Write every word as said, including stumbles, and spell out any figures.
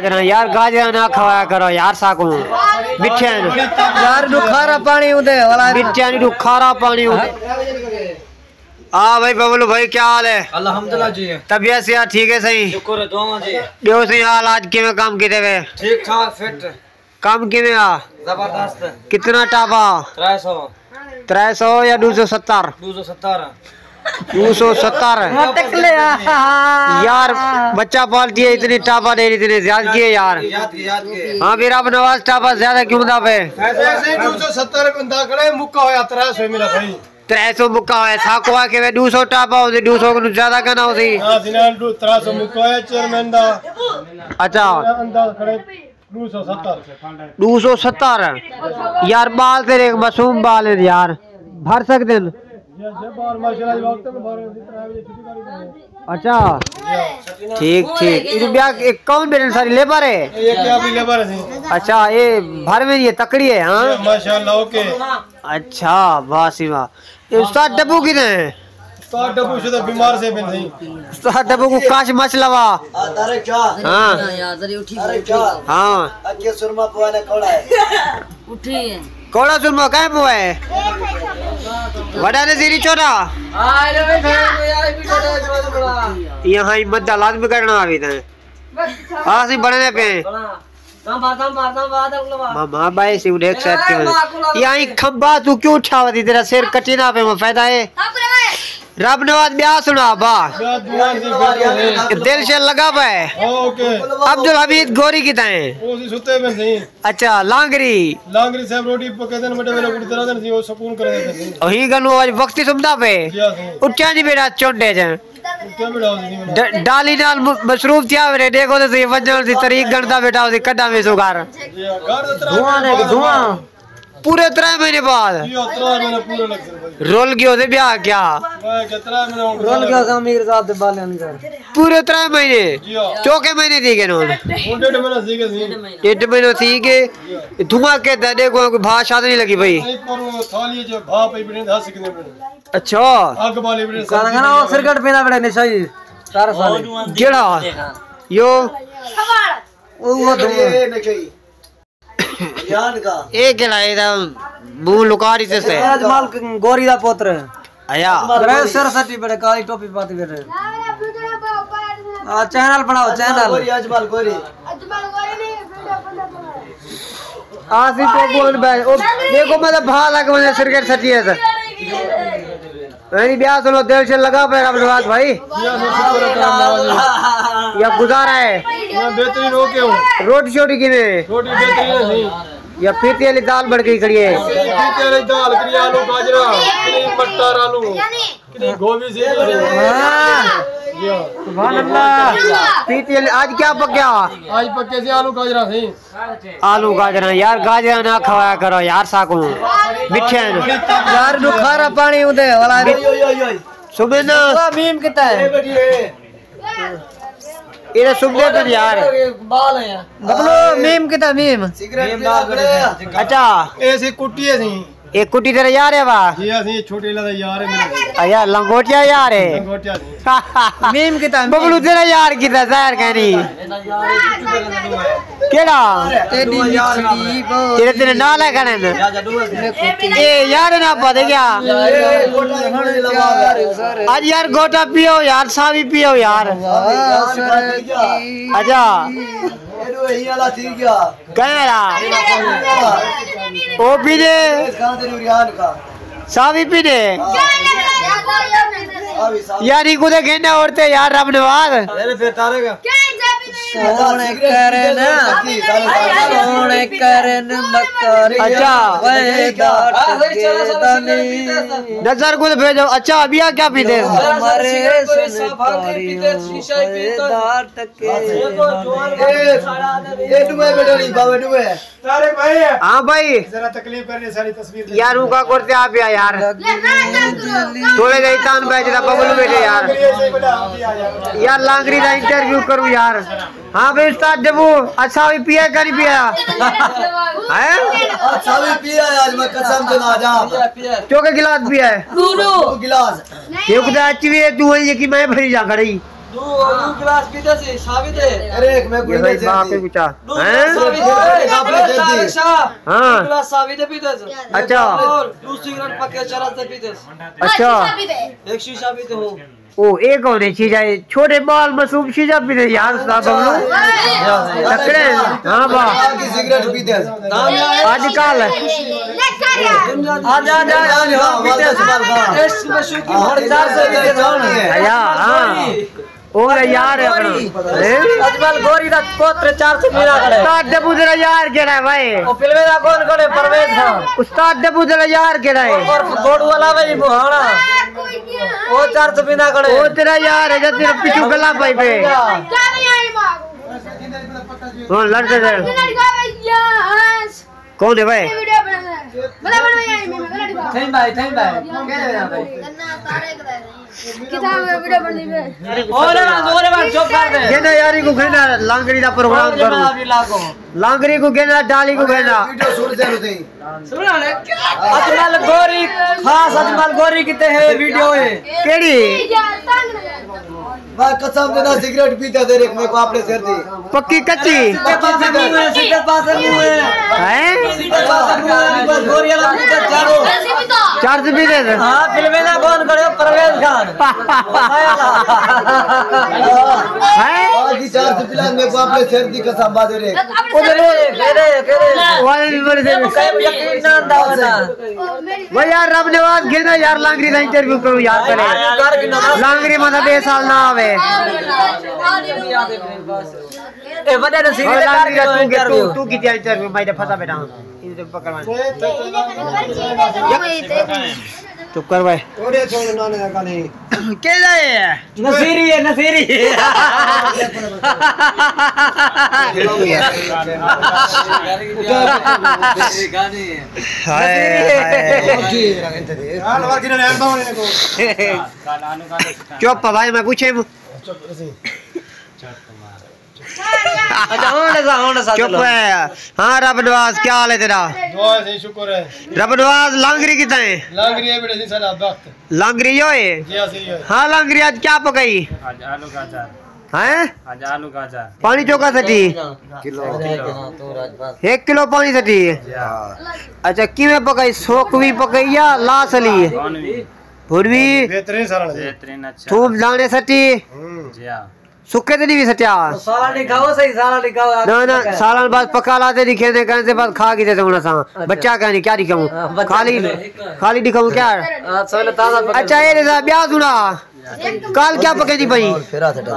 یار، گاجراں نہ کھوایا کرو یار ساکوں۔ مٹھیاں نی۔ یار، ݙو کھارا پاݨی ہوندے والا۔ مٹھیاں نی، ݙو کھارا پاݨی ہوندے۔ ہاں بھائی ببلو بھائی، کیا حال ہے؟ الحمدللہ جی۔ طبیعت صحت ٹھیک ہے سئیں؟ شکر ہے، دعاواں جی۔ ٻیو سئیں، حال اڄ کیویں کم کیتے وے؟ ٹھیک ٹھاک، فٹ۔ کم کیویں آ؟ زبردست۔ کتنا ٹاپا؟ ترے سو۔ ترے سو یا ݙو سو ستر؟ ݙو سو ستر۔ ݙو سو ستر۔ ٹکلے آ۔ یار، بچہ پارٹی ہے، اتنی ٹاپا ݙے، اتنی زیادتی ہے یار۔ یاد کی، یاد کی۔ ہاں، پھر اب نواز ٹاپا زیادہ کیوں دا پے؟ ایسے ݙو سو ستر بندہ کھڑے، مکا ہویا ترے سو میرا بھائی۔ ترے سو مکا ہویا، ساکوں آکھے وے ݙو سو ٹاپا ہوسی، ݙو سو کنوں زیادہ کنا ہوسی۔ ہاں، سنان ݙو، ترے سو مکا ہویا چیئرمین دا۔ اچھا۔ انداز کھڑے۔ ݙو سو ستر۔ ݙو سو ستر۔ یار، ٻال تیݙے معصوم ٻال ہن یار، بھر سڳدن؟ جی، جی، ٻال ماشاءاللہ وقت میں بھر، اتنا ہے، چھٹی کر دیں۔ اچھا۔ ٹھیک، ٹھیک۔ اے ٻیا، اے کون بیٹھے، ساری لیبر ہے؟ یہ کیا بھی لیبر ہے جی؟ اچھا، اے بھر میں یہ تکڑی ہے، ہاں؟ جی، ماشاءاللہ، اوکے۔ اچھا، واہ سی واہ۔ اے استاد ڈبو کتھے ہیں؟ استاد ڈبو شدہ بیمار سے بن سہی۔ استاد ڈبو کوں کاش مچ لوا۔ ہاں۔ ہاں۔ اگے سرما پوانا کوڑا ہے۔ اٹھی ہے۔ کوڑا سرما کہیں پوا ہے؟ وڈا نظیری چھوٹا؟ یہاں ہی مدہ لازمی کرنا ابھی تھے۔ ہاں، اسی بڑھنے پہ ہیں۔ ماما بھائی سی اڈے ایکسائٹ کیوں ہے؟ یا ہی کھمبا تو کیوں اٹھاوا دی؟ تیرا سر کٹی نہ پے، میں فائدہ ہے۔ رب نواز ٻیا سݨا با۔ دل شے لڳا پئے۔ عبدالحمید گوری کتھے ہیں؟ اچھا، لانگری۔ لانگری صاحب روٹی پکے دن، وڈے ویلے کٹی طرح دن سی، او سکون کرے دن سی۔ اوہی گنو اڄ وقتی سمدا پئے۔ جی ہاں سائیں۔ اٹھیا نہیں بیٹھا چونڈے جے۔ ڈ-، ڈالی نال م-، مصروف تھیا ورے، ݙیکھو تے صحیح، ونڄݨ دی تاریخ ڳݨدا ٻیٹھا ہوسی، کݙاں ویسوں گھر۔ دھواں نے دھواں۔ پورے ترے مہینے بعد۔ رل ڳیو تے ٻیا کیا؟ رل ڳیو سا امیر صاحب دے ٻالیاں دے گھر۔ پورے ترے مہینے؟ چوکے مہینے تھی ڳئے ہن؟ ݙیڈھ مہینہ تھی ڳئے۔ دھواں کیتا، ݙیکھو کوئی بھا شاد نہیں لڳی بھائی۔ اچھا۔ اگ بالی بڑے کالا کالا او سگریٹ پیندا بڑے نشہ جی۔ سارا سال۔ کیڑا؟ یو۔ او، او تو۔ اے کیڑا؟ اے دا منہ لکا رہی تے سے۔ اجمل گوری دا پوتر۔ آیا۔ گرے سر سٹی بڑے کالی ٹوپی پاتی بڑے۔ آ، چینل بݨاؤ، چینل۔ گوری، اجمل گوری۔ آسی تو بول بھائی، او ݙیکھو میݙا بھا لڳ ونڄے سگریٹ سٹی ہے سر۔ نہیں، ٻیا سݨو، دل شے لڳا پئے رب نواز بھائی۔ یا گزارا ہے۔ بہترین، اوکے ہو۔ روٹی شوٹی کیویں؟ روٹی بہترین ہے۔ یا پیتی والی دال بݨ ڳئی کھڑی ہے۔ پیتی والی دال، کݙی آلو باجرا، کݙی مٹر آلو۔ ہاں۔ سبحان اللہ۔ پیتی علی، آج کیا پکیا؟ آج پکے سی آلو گاجراں سی۔ آلو گاجراں، یار گاجراں نہ کھوایا کرو یار ساکوں۔ مٹھے ہیں۔ یار ݙو کھارا پاݨی ہوندے والا۔ صبح نا۔ میم کتا ہے؟ اے صبح دے یار۔ ببلو، میم کتا میم؟ اچھا۔ اے سی کٹی ہے سی۔ اے کٹی تیرا یار ہے وا؟ جی، اسی چھوٹے لا دا یار ہے میرا۔ آ یار، لنگوٹیا یار ہے۔ لنگوٹیا جی۔ میم کتا میم؟ ببلو تیرا یار کتا ظاہر کہنی۔ کیڑا؟ تیری مٹھڑی بہت۔ تیرے، تیرے نال ہے کھڑے نے۔ اے یار نہ پتہ کیا؟ اج یار گوٹا پیو یار، ساوی پیو یار۔ اچھا۔ ایڈو ہی والا تھی گیا۔ کہیں را؟ او پی دے۔ ساوی پی دے۔ یار، ایکوں تے گھننا عورتیں یار، رب نواز۔ سونے کرن، سونے کرن مکاری۔ اچھا۔ وے ڈاٹ کے دانی۔ نظر کوں تے بھیجو۔ اچھا، ابھی آ کیا پیتے ہیں؟ مرے سن پاڑیوں، وے ڈاٹ کے۔ اے، اے ݙوہیں ٻڈھڑی، باوے ݙوہیں۔ طارق بھائی۔ ہاں بھائی۔ ذرا تکلیف کرنے ساری تصویر۔ یار، اوں کا کرتے آپ یار۔ تھوڑے جائی تان بھائی جدا ببلو بیٹھے یار۔ یار، لانگری دا انٹرویو کروں یار۔ ہاں بھائی، استاد ڈبو، اچھا بھی پیا کہ نہیں پیا؟ ہیں؟ اچھا بھی پیا یار، میں قسم دے لا جا۔ کیوں کہ گلاس پیا ہے؟ گلاس۔ یہ خدا اچھی بھی ہے، تو ہے یہ کہ میں بھری جا کھڑی۔ دو، دو گلاس پیتے سے، ثابت ہے۔ ارے، ایک میں یہ بھائی باپ ہے بچا۔ دو ہیں؟ گلاس ثابت ہے۔ ارے، ارے، طارق شاہ، ہاں۔ دو گلاس ثابت ہے پیتے سے۔ اچھا۔ اور دو سگریٹ پکے شراب سے پیتے سے۔ اچھا۔ ایک شیشہ پیتے ہو۔ او، اے کون ہے شیشہ؟ اے چھوٹے بال معصوم شیشہ پیتے یار، استاد ببلو۔ تکڑے ہیں۔ ہاں با۔ کی سگریٹ پیتے ہیں۔ آج کل۔ آج، آج، آج، آج، پیتے ہیں۔ اس میں شوقی ہاں، چار سو پیتے ہیں۔ یا، ہاں۔ او میرا یار ہے اپنا۔ ہیں؟ اجمل گوری دا پوتر چار سو میرا کھڑے۔ استاد دبو تیرا یار کیڑا ہے بھائی؟ او فلمیں دا کون کھڑے؟ پرویز خان۔ استاد دبو تیرا یار کیڑا ہے؟ اور گھوڑو والا بھائی مہانا۔ او چار سو میرا کھڑے۔ او تیرا یار ہے جا تیرا پچھو گلا پائی پے۔ ہاں، لڑتے تھے۔ کون ہے بھائی؟ تھیں بھائی، تھیں بھائی۔ کہہ رہے ہیں بھائی۔ کتاب ویڈیو بنی پئی۔ اور بس، اور بس، چپ کر دے۔ گھندا یاری کوں گھندا، لانگڑی دا پروگرام اور کروں۔ جناب علاقوں۔ لانگڑی کوں گھندا، ڈالی کوں گھندا۔ ویڈیو سن دے تھیں۔ سنڑ، اجمل گوری، خاص اجمل گوری کیتے ہے ویڈیو ہے۔ کیڑی؟ بھائی قسم دے نال سگریٹ پیتا تیرے، میکوں اپنے سر دی۔ پکی کچی؟ سدھے پاسے منہ ہے، سدھے پاسے منہ ہے۔ ہیں؟ سدھے پاسے منہ ہے، بس گوری والا منہ تے جاڑو۔ چرس پیتے سے؟ ہاں، فلمیں دا کون کھڑے؟ پرویز خان۔ ہیں؟ آج دی چرس پلا، میکوں اپنے سر دی قسم، بازے رے۔ او دے۔ کہڑے، کہڑے، کہڑے؟ والے بھی بڑے سے۔ یقین نہ آندا ہونا۔ وہ یار، رب نواز گھندا یار، لانگری دا انٹرویو کرو یار پہلے۔ لانگری مطلب ٻئے سال نہ آوے۔ اے وݙے نصیری او دے لانگری دا گھر توں کہ انٹرویو۔ توں، توں کیتے انٹرویو، میں تے پھسا بیٹھا ہاں۔ ایں تے پکڑ میں۔ چپ کر بھائی۔ اوڑے چھوڑ نانے دا کالی۔ کیڑا ہے؟ نصیری ہے، نصیری۔ ہائے، ہائے۔ چپ بھائی، میں پوچھے۔ اچھا، ہݨ ݙسا، ہݨ ݙسا، چپ چلو۔ ہے۔ ہاں، رب نواز، کیا حال ہے تیرا؟ دعا ہے، شکر ہے۔ رب نواز، لانگری کتھاں ہے؟ لانگری ہے بیٹا جی، ساݙا بخت۔ لانگری یو ہے؟ جی ہاں، صحیح ہے۔ ہاں، لانگری اڄ کیا پکائی؟ اڄ آلو گاجر۔ ہیں؟ اڄ آلو گاجر۔ پاݨی چوکا سٹی؟ کلو۔ ہک کلو پاݨی سٹی؟ جی ہاں۔ اچھا، کیویں پکائی؟ سوک وی پکائی یا لاس علی؟ بھروی۔ بھروی؟ بہترین سارا۔ بہترین، اچھا۔ تھوم داݨے سٹی؟ ہوں۔ جی ہاں۔ سکے تے نہیں وی سٹیا؟ سارا ݙکھاؤ صحیح، سارا ݙکھاؤ۔ نہ، نہ، سارا بعد پکا لاتے ݙکھے تے کہیں سے بعد کھا کے تے ہونا سا۔ اچھا۔ بچہ کہیں کیا ݙکھاؤں؟ ہاں، بچہ خالی، کہیں۔ خالی ݙکھاؤں کیا؟ ہاں، سویلے تازہ پکا۔ اچھا، اے ݙسا، ٻیا سݨا۔ کل کیا پکیندی پئی؟ پھیرا سٹا۔